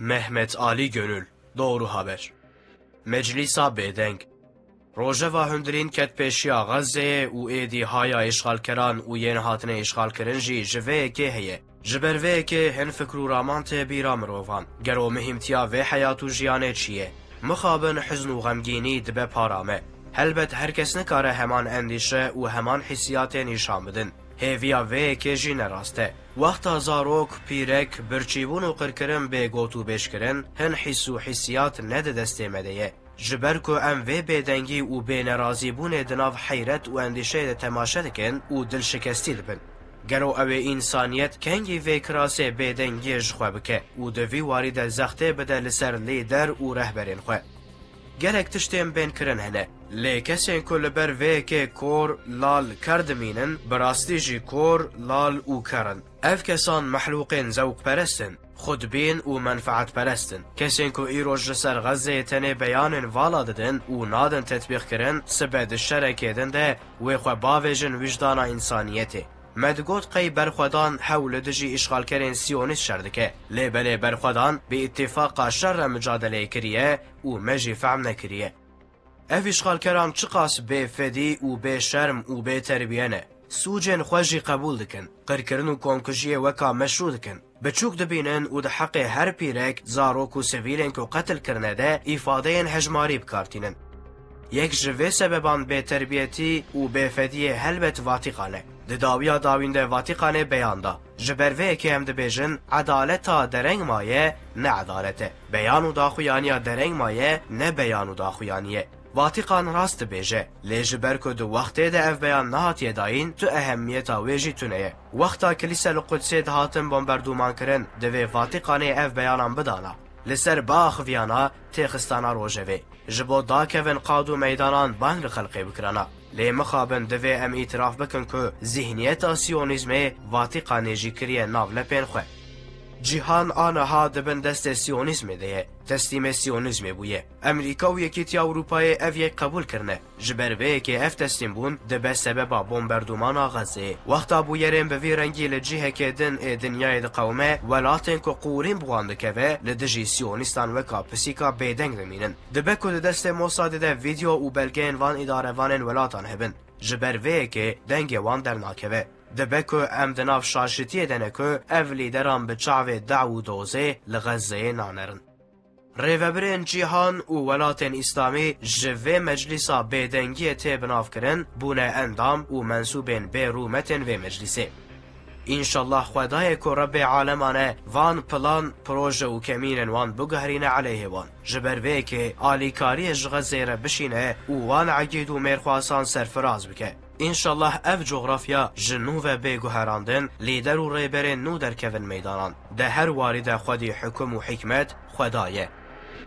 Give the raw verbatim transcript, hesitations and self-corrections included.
Mehmet Ali Gönül, Doğru Haber. Meclîsa Bêdeng. Rojeva hundirîn ket pêşiya Xezzeyê û êdî haya îşxalkeran û yên hatine îşxalkirin jî ji vê yekê heye. Ji ber vê yekê hin fikr û raman tê bîra mirovan. Gelo mihîmtiya vê heyat û jiyanê çi ye? Mixabin hizn û xemgînî dibe para me. Helbet her kes nikare heman endîşe û heman hîsiyatê nîşan bidin. Hêviya vê yekê jî ne rast e. Wexta zarok, pîrek, birçîbûn û qirkirin bê got û bêjkirin, hin hîs û hîsiyat ne di destê me de ye. Ji ber ku em vê bêdengî û bênerazîbûnê di nav heyret û endîşeyê de temaşe dikin û dilşikestî dibin. Gelo ew ê însaniyet kengî vê kirasê bêdengiyê ji xwe bike û di vî warî de zextê bide li ser lîder û rehberên xwe? Gelek tiştên bên kirin hene. Lê kesên ku li ber vê yekê kor, lal, ker dimînin, bi rastî jî kor, lal û ker in. Ev kesan mehlûqên zewqperest in, xudbîn û menfaetperest in. Kesên ku îroj li ser Xezzeyê tenê beyanên vala didin û nadin tetbîqkirin, sibe di şerekê din de wê xwe bavêjin wijdana însaniyetê. Me digot qey berxwedan hew li dijî îşxalkerên siyonîst şer dike. Lê belê berxwedan bi îtîfaqa şer re micadeleyê kiriye û me jî fehm nekiriye. Ev îşxalkeran çiqas bêfedî û bêşerm û bêterbiye ne. Sûcên xwe jî qebûl dikin. Qirkirin û komkujiyê weka meşrû dikin. Biçûk dibînin û di heqê her pîrek, zarok û sivîlên ku qetil kirine de îfadeyên hejmarî bi kar tînin. Yek ji vê sebeban bêterbiyetî û bêfediyê helbet Vatîkan e. Di dawiya dawîn de Vatîkanê beyan da. Ji ber vê yekê em dibêjin, edaleta dereng maye, ne edalet e. Beyan û daxuyaniya dereng maye, ne beyan û daxuyaniye. Vatîkan rast dibêje, lê ji ber ku di wextê de ev beyan nehatiye dayîn, tu ehemmiyeta wê jî tune ye. Wexta kilîse li Qudsê dihatin bombardûmankirin, divê Vatîkanê ev beyanan bidana. Li ser biaxiviyana têxistana rojevê. Ji bo dakevin qad û meydanan bang li xelkê bikirana. Lê mixabin divê em îtiraf bikin ku zîhniyeta siyonîzmê Vatîkanê jî kiriye nav lepên xwe. Cîhan a niha di bin destê siyonîzmê de ye, teslîmê siyonîzmê bûye. Amerîka û Yekîtiya Ewropayê ev yek qebûl kirine. Ji ber vê yekê ev teslîmbûn dibe sebeba bombardûmana Xezzeyê. Wexta bûyerên bi vî rengî li cihekê din ê dinyayê diqewime, welatên ku qûrîn bi wan dikeve, li dijî siyonîstan weka pisîka bêdeng dimînin. Dibe ku di destê Mossadê de vîdeo û belgeyên van îdarevanên welatan hebin. Ji ber vê yekê dengê wan dernakeve. Dibe ku em di nav şaşitiyê de ne ku ev lîderan bi çavê dew û dozê li Xezzeyê nanerin. Rêvebirên cîhan û welatên îslamî ji vê meclîsa bêdengiyê tê binavkirin, bûne endam û mensûbên bê rûmetên vê meclîsê. Înşallah Xwedayê ku Rebbê alemane van plan, proje û kemînên wan biguherîne eleyhê wan. Ji ber vê yekê alîkariyê ji Xezzeyê re bişîne û wan egîd û mêrxwasan serfiraz bike. Înşallah ev cografya ji nû ve bê guherandin, lîder û rêberên nû derkevin meydanan. De her warî de xwedî hukum û hikmet Xweda ye.